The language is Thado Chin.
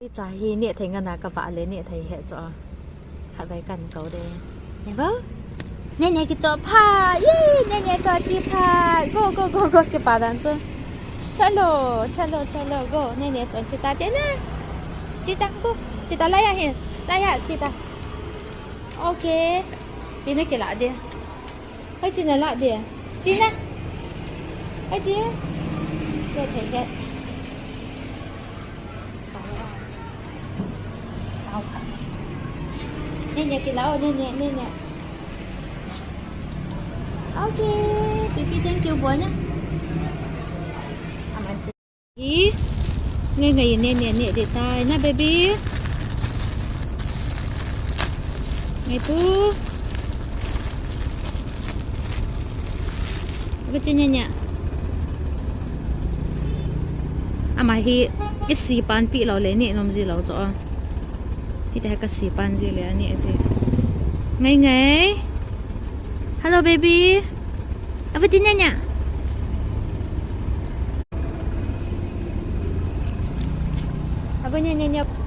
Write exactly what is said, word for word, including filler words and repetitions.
Hicha hi neh thei ngen a kavah le neh thei het chu. Khatvei kahin kou de. Neh vo. Neh neh kichoh phat. Yay, neh neh choh che phat. Go, go, go, go, kipa dan chu. Chalo, chalo, chalo, go. Neh neh choh che ta te na. Che ta, go. Che ta, laiya hi. Laiya, che ta. Okay. Ipi na kilah de? Hoiche na lah de? Che na. Hoiche. Neh thei het. Neh neh kilah o, neh neh, neh neh. Okay, baby, thank you, bol na. Aman che. Hi. Ngai ngai, neh neh neh de tai na, baby. Ngai pu. Ava che neh neh. Ama hi isi panpi lou le neh nom ji lou chu. Hiti hi ka si pan ji le aneh ji. Ngai ngai. Hello, baby. Ava che neh neh. Ava neh neh neh.